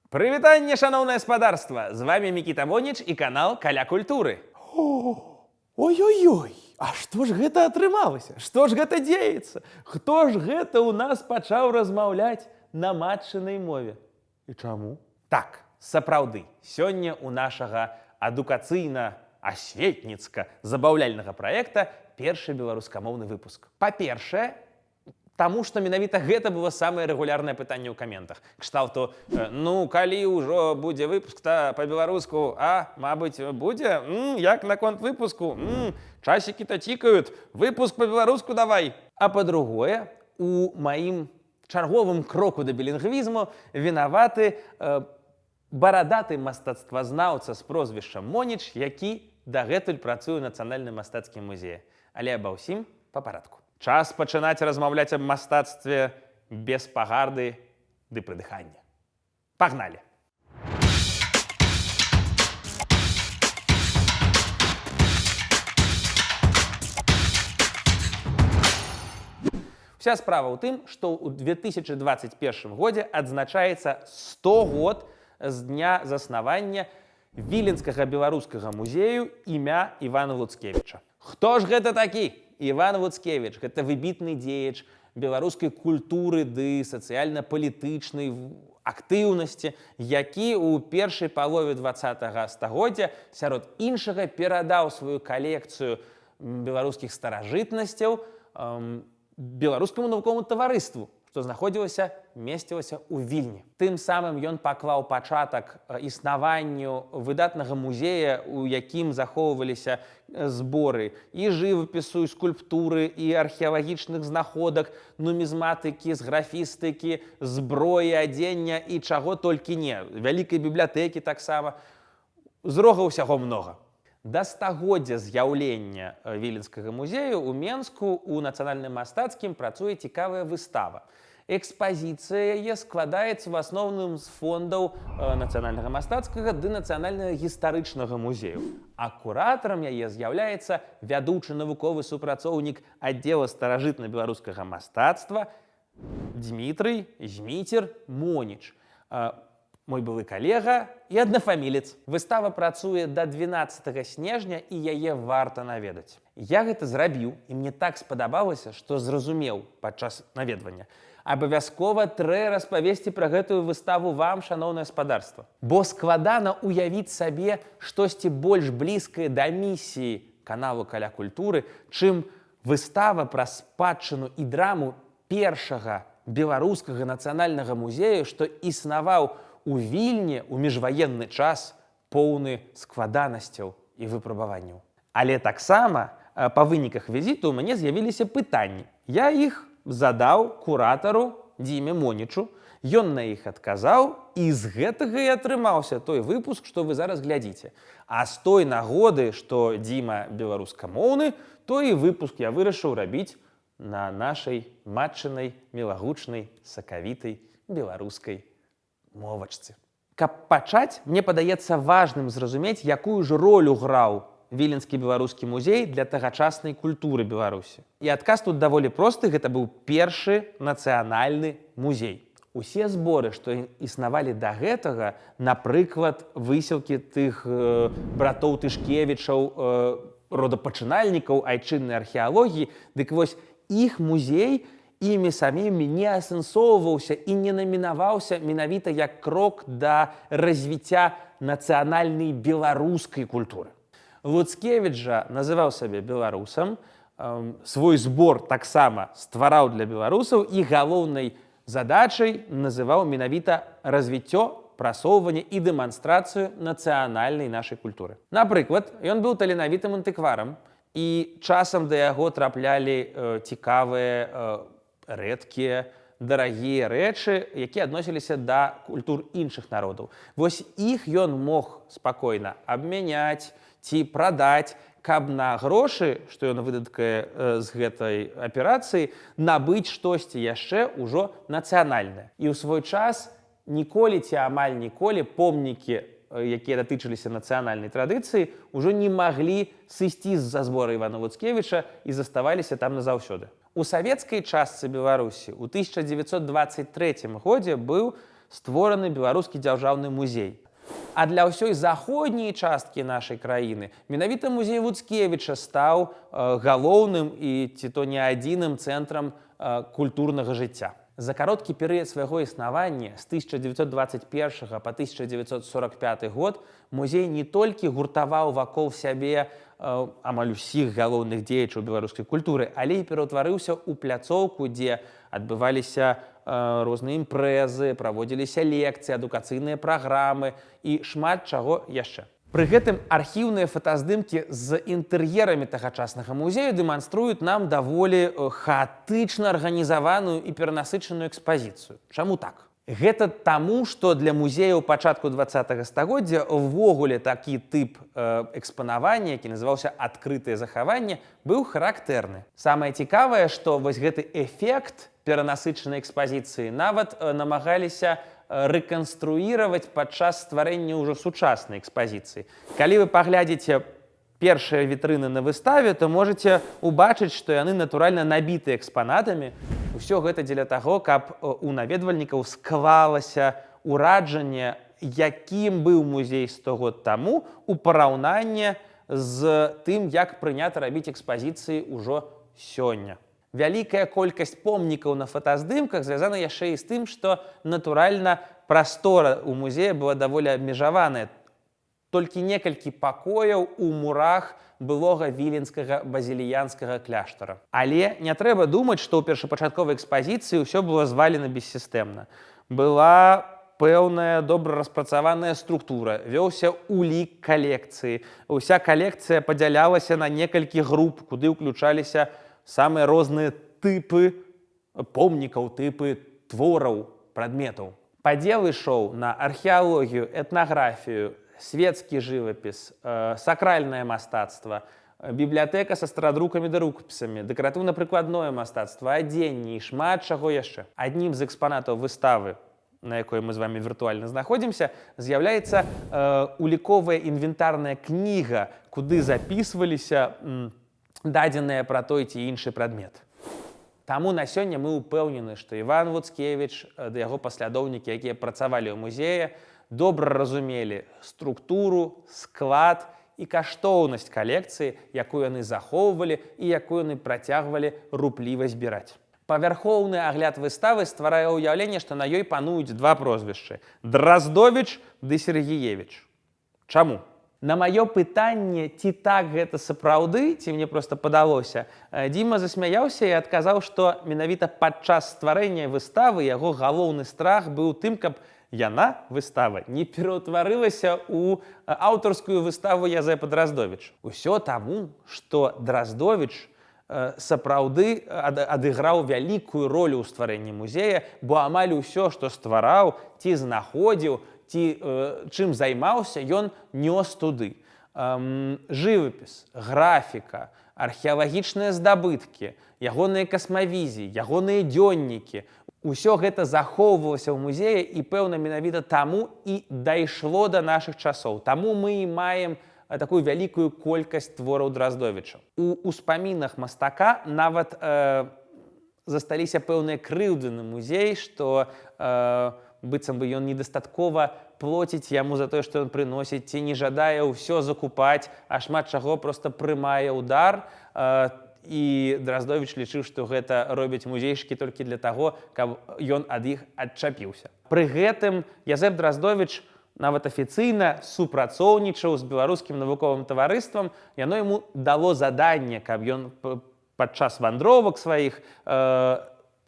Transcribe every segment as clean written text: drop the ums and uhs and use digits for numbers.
Прывітанне, шаноўнае спадарства! З вами Мікіта Моніч і канал «Каля культуры». Ой-ой-ой, а што ж гэта атрымалася? Што ж гэта дзеецца? Хто ж гэта ў нас пачаў размаўляць на матчынай мове? І чаму? Так, сапраўды, сёння у нашага адукацыйна-асветніцка забаўляльнага праекта першы беларускамоўны выпуск. Па-першае, таму што менавіта гэта было самае рэгулярнае пытанне ў каментах. Кшталту: «Ну, калі ўжо будзе выпуск та па-беларуску, а, мабыць, будзе? Як наконт выпуску? Часікі-то цікаюць, выпуск па-беларуску давай». А па-другое, у маім чарговым кроку да білінгвізму вінаваты барадаты мастацтвазнаўца з прозвішчам Моніч, які дагэтуль працуе ў Нацыянальным мастацкім музеі. Але аба ўсім па парадку. Час пачынаць размаўляць аб мастацтве без пагарды ды прыдыхання. Пагналі! Вся справа ў тым, што ў 2021 годзе адзначаецца 100 год з дня заснавання Віленскага беларускага музею імя Івана Луцкевіча. Хто ж гэта такі? Іван Луцкевіч — гэта выбітны дзеяч беларускай культуры ды сацыяльна-палітычнай актыўнасці, які ў першай палове 20 стагоддзя сярод іншага перадаў сваю калекцыю беларускіх старажытнасцяў Беларускаму навуковаму таварыству, што знаходзілася, месцілася ў Вільні. Тым самым ён паклаў пачатак існаванню выдатнага музея, у якім захоўваліся зборы і жывапісу, і скульптуры, і археалагічных знаходак, нумізматыкі, сграфістыкі, зброі, адзення і чаго толькі не. Вялікай бібліятэкі таксама. З рога ўсяго многа. Да стагоддзя з'яўлення Віленскага музею ў Менску у Нацыянальным мастацкім працуе цікавая выстава. Экспазіцыя яе складаецца в асноўным з фондаў Нацыянальнага мастацкага ды Нацыянальнага гістарычнага музею. А куратарам яе з'яўляецца вядучы навуковы супрацоўнік аддзела старажытна-беларускага мастацтва Дмітрый Зміцер Моніч. Мой былы калега і аднафамілец. Выстава працуе да 12 снежня, і яе варта наведаць. Я гэта зрабіў, і мне так спадабалася, што зразумеў падчас наведвання: абавязкова трэ распавесці пра гэтую выставу вам, шаноўнае спадарства. Бо складана ўявіць сабе штосьці больш блізкае да місіі каналу «Каля культуры», чым выстава пра спадчыну і драму першага беларускага нацыянальнага музею, што існаваў у Вільні ў міжваенны час, поўны складанасцяў і выпрабаванняў. Але таксама па выніках візіту ў мяне з'явіліся пытанні. Я іх задаў куратару Дзіме Монічу. Ён на іх адказаў, і з гэтага і атрымаўся той выпуск, што вы зараз глядзіце. А з той нагоды, што Дзіма беларускамоўны, то і выпуск я вырашыў рабіць на нашай матчынай, мілагучнай, сакавітай беларускай мовачцы. Каб пачаць, мне падаецца важным зразумець, якую ж ролю граў Віленскі беларускі музей для тагачаснай культуры Беларусі. І адказ тут даволі просты: гэта быў першы нацыянальны музей. Усе зборы, што існавалі да гэтага, напрыклад, высілкі тых братоў Тышкевічаў, родапачынальнікаў айчыннай археалогіі, дык вось, іх музей імі самімі не асэнсоўваўся і не намінаваўся менавіта як крок да развіцця нацыянальнай беларускай культуры. Луцкевіч жа называў сабе беларусам, свой збор таксама ствараў для беларусаў і галоўнай задачай называў менавіта развіццё, прасоўванне і дэманстрацыю нацыянальнай нашай культуры. Напрыклад, ён быў таленавітым антыкварам, і часам да яго траплялі цікавыя, рэдкія, дарагія рэчы, якія адносіліся да культур іншых народаў. Вось іх ён мог спакойна абмяняць ці прадаць, каб на грошы, што ён выдаткае з гэтай аперацыі, набыць штосьці яшчэ ўжо нацыянальнае. І ў свой час ніколі ці амаль ніколі помнікі, якія датычыліся нацыянальнай традыцыі, ўжо не маглі сысці з-за збора Івана Луцкевіча і заставаліся там назаўсёды. У савецкай частцы Беларусі ў 1923 годзе быў створаны Беларускі дзяржаўны музей. А для ўсёй заходняй часткі нашай краіны менавіта музей Вуцкевіча стаў галоўным і ці то не адзіным цэнтрам культурнага жыцця. За кароткі перыяд свайго існавання з 1921 па 1945 год музей не толькі гуртаваў вакол сябе амаль усіх галоўных дзеячаў беларускай культуры, але і пераўтварыўся ў пляцоўку, дзе адбываліся розныя імпрэзы, праводзіліся лекцыі, адукацыйныя праграмы і шмат чаго яшчэ. Пры гэтым архіўныя фотаздымкі з інтэр'ерамі тагачаснага музею дэманструюць нам даволі хаатычна арганізаваную і перанасычаную экспазіцыю. Чаму так? Гэта таму, што для музеяў пачатку 20 стагоддзя ўвогуле такі тып экспанавання, які называўся адкрытае захаванне, быў характэрны. Самае цікавае, што вось гэты эфект перанасычанай экспазіцыі нават намагаліся рэканструіраваць падчас стварэння ўжо сучаснай экспазіцыі. Калі вы паглядзіце першыя вітрыны на выставе, то можаце убачыць, што яны, натуральна, набіты экспанатамі. Усё гэта дзеля таго, каб у наведвальнікаў склалася ўраджанне, якім быў музей 100 год таму у параўнанне з тым, як прынята рабіць экспазіцыі ўжо сёння. Вялікая колькасць помнікаў на фотаздымках звязана яшчэ і з тым, што, натуральна, прастора ў музея была даволі абмежаваная. Толькі некалькі пакояў у мурах былога віленскага базіліянскага кляштара. Але не трэба думаць, што ў першапачатковай экспазіцыі ўсё было звалена бессістэмна. Была пэўная добра распрацаваная структура, вёўся улік калекцыі. Уся калекцыя падзялялася на некалькі груп, куды ўключаліся самыя розныя тыпы помнікаў, тыпы твораў, прадметаў. Падзел ішоў на археалогію, этнаграфію, светскі жывапіс, сакральнае мастацтва, бібліятэка са старадрукамі ды рукапісамі, дэкаратыўна-прыкладное мастацтва, адзенне і шмат чаго яшчэ. Аднім з экспанатаў выставы, на якой мы з вами віртуальна знаходзімся, з'яўляецца уліковая інвентарная кніга, куды запісваліся дадзеныя пра той ці іншы прадмет. Таму на сёння мы ўпэўнены, што Іван Вуцкевіч ды яго паслядоўнікі, якія працавалі ў музеі, добра разумелі структуру, склад і каштоўнасць калекцыі, якую яны захоўвалі і якую яны працягвалі рупліва збіраць. Павярхоўны агляд выставы стварае ўяўленне, што на ёй пануюць два прозвішчы: Драздовіч ды Сергіевіч. Чаму? На маё пытанне, ці так гэта сапраўды, ці мне проста падалося, Дзіма засмяяўся і адказаў, што менавіта падчас стварэння выставы яго галоўны страх быў тым, каб яна, выстава, не пераўтварылася ў аўтарскую выставу Язэпа Драздовіча. Усё таму, што Драздовіч сапраўды адыграў вялікую ролю ў стварэнні музея, бо амаль усё, што ствараў ці знаходзіў, ці чым займаўся, ён нёс туды. Жывапіс, графіка, археалагічныя здабыткі, ягоныя касмавізіі, ягоныя дзённікі. Усё гэта захоўвалася ў музеі і, пэўна, менавіта таму і дайшло да нашых часоў. Таму мы і маем такую вялікую колькасць твораў Драздовіча. У успамінах мастака нават засталіся пэўныя крыўды на музей, што быццам бы ён недастаткова плоціць яму за тое, што ён прыносіць, ці не жадае ўсё закупаць, а шмат чаго проста прымае ў дар. І Драздовіч лічыў, што гэта робяць музейшчыкі толькі для таго, каб ён ад іх адчапіўся. Пры гэтым Язэп Драздовіч нават афіцыйна супрацоўнічаў з Беларускім навуковым таварыствам. Яно яму дало заданне, каб ён падчас вандровак сваіх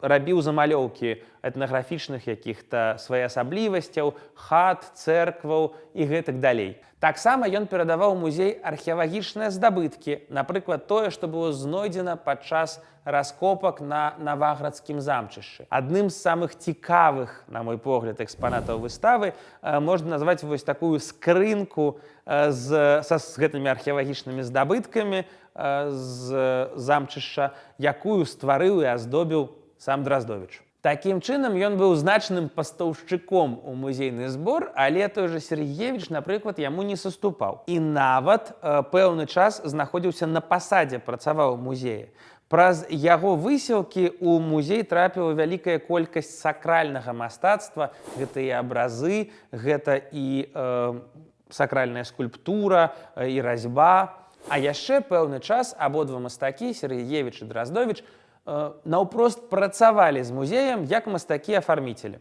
рабіў замалёўкі этнаграфічных якіх-то своеасаблівасцяў, хат, цэркваў і гэтак далей. Таксама ён перадаваў у музей археалагічныя здабыткі, напрыклад, тое, што было знойдзена падчас раскопак на Наваградскім замчышчы. Адным з самых цікавых, на мой погляд, экспанатаў выставы можна назваць вось такую скрынку з гэтымі археалагічнымі здабыткамі з замчышча, якую стварыў і аздобіў сам Драздовіч. Такім чынам, ён быў значным пастаўшчыком у музейны збор, але той жа Сергіевіч, напрыклад, яму не саступаў. І нават пэўны час знаходзіўся на пасадзе, працаваў у музеі. Праз яго высілкі ў музей трапіла вялікая колькасць сакральнага мастацтва, гэта і абразы, гэта і сакральная скульптура, і разьба. А яшчэ пэўны час абодва мастакі, Сергіевіч і Драздовіч, наўпрост працавалі з музеем як мастакі-афарміцелі.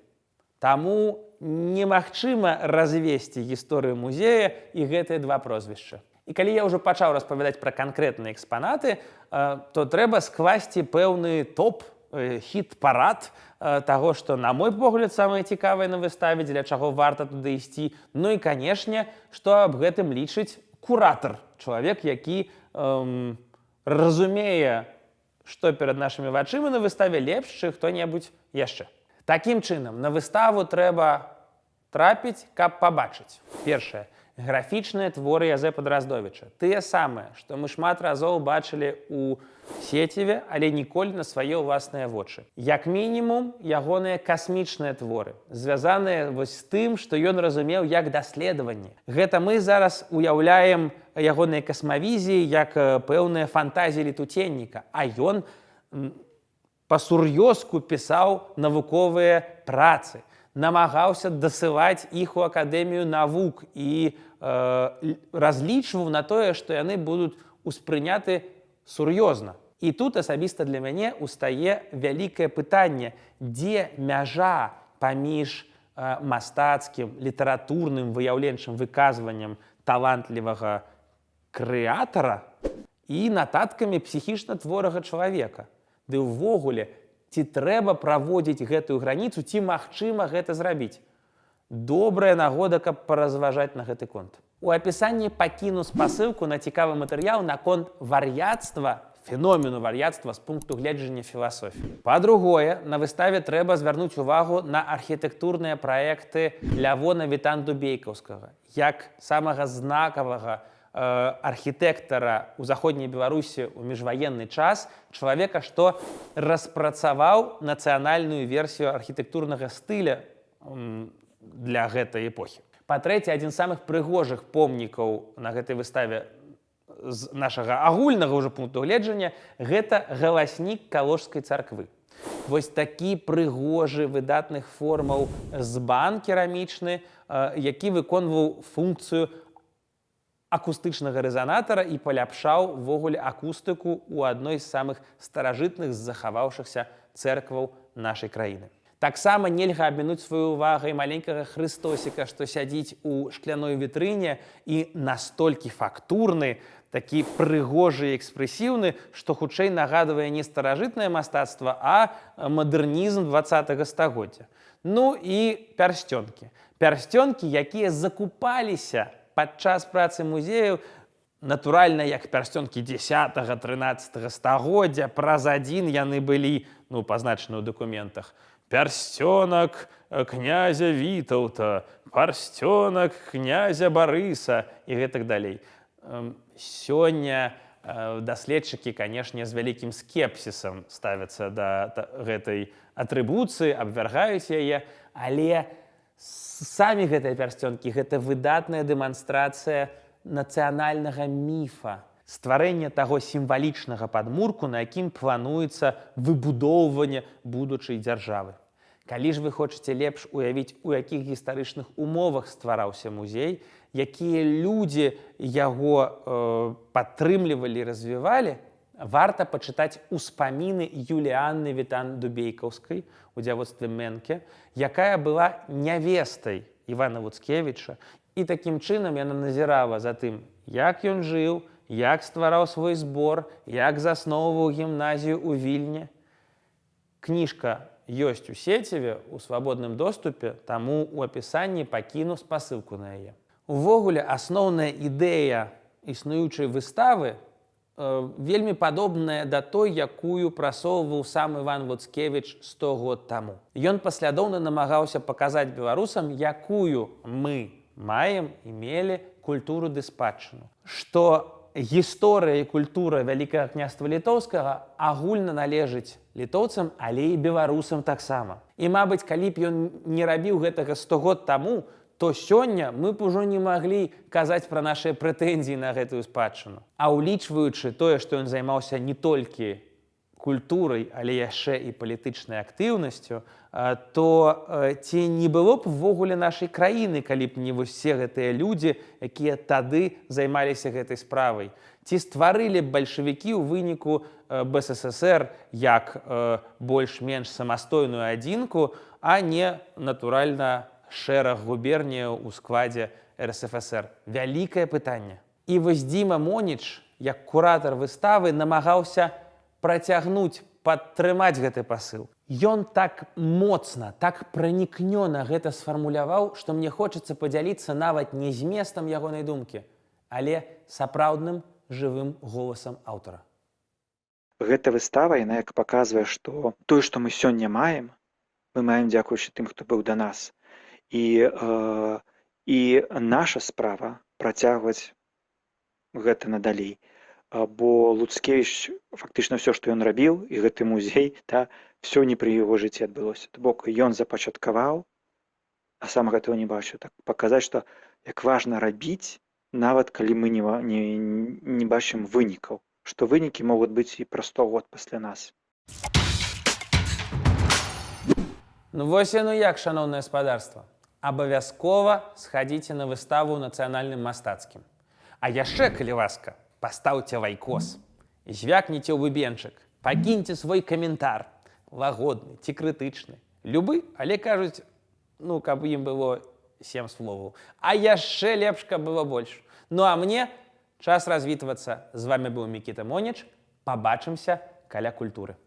Таму немагчыма развесці гісторыю музея і гэтыя два прозвішча. І калі я ўжо пачаў распавядаць пра канкрэтныя экспанаты, то трэба скласці пэўны топ, хіт-парад таго, што, на мой погляд, самае цікавае на выставе, дзеля чаго варта туды ісці. Ну і, канешне, што аб гэтым лічыць куратар, чалавек, які разумее, што перад нашымі вачыма на выставе, лепш, чым хто-небудзь яшчэ. Такім чынам, на выставу трэба трапіць, каб пабачыць. Першае: графічныя творы Язэпа Драздовіча. Тыя самыя, што мы шмат разоў бачылі ў сеціве, але ніколі на свае ўласныя вочы. Як мінімум, ягоныя касмічныя творы, звязаныя вось з тым, што ён разумеў як даследаванне. Гэта мы зараз уяўляем ягоныя касмавізіі як пэўныя фантазіі летуценніка, а ён па-сур'ёзку пісаў навуковыя працы, намагаўся дасылаць іх у Акадэмію навук і разлічваў на тое, што яны будуць успрыняты сур'ёзна. І тут асабіста для мяне устае вялікае пытанне, дзе мяжа паміж мастацкім, літаратурным выяўленчым выказваннем талантлівага крэатара і нататкамі псіхічна хворага чалавека. Ды ўвогуле, ці трэба праводзіць гэтую граніцу, ці магчыма гэта зрабіць? Добрая нагода, каб паразважаць на гэты конт. У апісанні пакіну спасылку на цікавы матэрыял наконт вар'яцтва, феномену вар'яцтва з пункту гледжання філасофіі. Па-другое, на выставе трэба звярнуць увагу на архітэктурныя праекты Лявона Вітан-Дубейкаўскага, як самага знакавага архітэктара ў заходняй Беларусі ў міжваенны час, чалавека, што распрацаваў нацыянальную версію архітэктурнага стыля для гэтай эпохі. Па-трэцяе, адзін з самых прыгожых помнікаў на гэтай выставе з нашага агульнага ўжо пункту гледжання — гэта галаснік каложскай царквы. Вось такі прыгожы, выдатных формаў збан керамічны, які выконваў функцыю акустычнага рэзанатара і паляпшаў увогуле акустыку ў адной з самых старажытных захаваўшыхся цэркваў нашай краіны. Таксама нельга абмінуць сваю увагай маленькага Хрыстосіка, што сядзіць у шкляной вітрыне і настолькі фактурны, такі прыгожы і экспрэсіўны, што хутчэй нагадвае не старажытнае мастацтва, а мадэрнізм 20 стагоддзя. Ну і пярсцёнкі. Пярсцёнкі, якія закупаліся падчас працы музею, натуральна, як пярсцёнкі 10-13 стагоддзя, праз адзін яны былі, ну, пазначаны ў дакументах. Пярсцёнак князя Вітаўта, пярсцёнак князя Барыса і гэтак далей. Сёння даследчыкі, канешне, з вялікім скепсісам ставяцца да гэтай атрыбуцыі, абвяргаюць яе, але самі гэтыя пярсцёнкі — гэта выдатная дэманстрацыя нацыянальнага міфа, стварэння таго сімвалічнага падмурку, на якім плануецца выбудоўванне будучай дзяржавы. Калі ж вы хочаце лепш уявіць, у якіх гістарычных умовах ствараўся музей, якія людзі яго падтрымлівалі, развівалі, варта пачытаць успаміны Юліанны Вітан-Дубейкаўскай, у дзявоцтве Менке, якая была нявестай Івана Луцкевіча, і такім чынам яна назірала за тым, як ён жыў, як ствараў свой збор, як засноўваў гімназію ў Вільні. Кніжка ёсць у сеціве у свабодным доступе, таму ў апісанні пакіну спасылку на яе. Увогуле, асноўная ідэя існуючай выставы вельмі падобная да той, якую прасоўваў сам Іван Луцкевіч 100 год таму. Ён паслядоўна намагаўся паказаць беларусам, якую мы маем і мелі культуру ды спадчыну. Што гісторыя і культура Вялікага Княства Літоўскага агульна належыць літоўцам, але і беларусам таксама. І, мабыць, калі б ён не рабіў гэтага 100 год таму, то сёння мы б ужо не маглі казаць пра нашыя прэтэнзіі на гэтую спадчыну. А ўлічваючы тое, што ён займаўся не толькі культурай, але яшчэ і палітычнай актыўнасцю, то ці не было б увогуле нашай краіны, калі б не вось усе гэтыя людзі, якія тады займаліся гэтай справай? Ці стварылі б бальшавікі ў выніку БССР як больш-менш самастойную адзінку, а не, натуральна, шэраг губерніяў у складзе РСФСР? Вялікае пытанне. І вось Дзіма Моніч, як куратар выставы, намагаўся працягнуць, падтрымаць гэты пасыл. Ён так моцна, так пранікнёна гэта сфармуляваў, што мне хочацца падзяліцца нават не зместам ягонай думкі, але сапраўдным жывым голасам аўтара. Гэта выстава, яна як паказвае, што тое, што мы сёння маем, мы маем дзякуючы тым, хто быў да нас. І наша справа працягваць гэта надалей. Бо Луцкевіч, фактычна ўсё, што ён рабіў, і гэты музей, да, всё не пры яго жыцці адбылося. То бок ён запачаткаваў, а сам гэтага не бачыў. Так паказаць, што як важна рабіць, нават калі мы не бачым вынікаў, што вынікі могуць быць і праз 100 год пасля нас. Ну вось і ну як, шаноўнае спадарства. Абавязкова схадзіце на выставу ў Нацыянальным мастацкім. А яшчэ, калі ласка, пастаўце лайкос, звякніце ў бубенчык, пакіньце свой каментар, лагодны ці крытычны. Любы, але кажуць, ну, каб ім было сем словаў. А яшчэ лепш, каб было больш. Ну а мне час развітвацца. З вами быў Мікіта Моніч. Пабачымся каля культуры.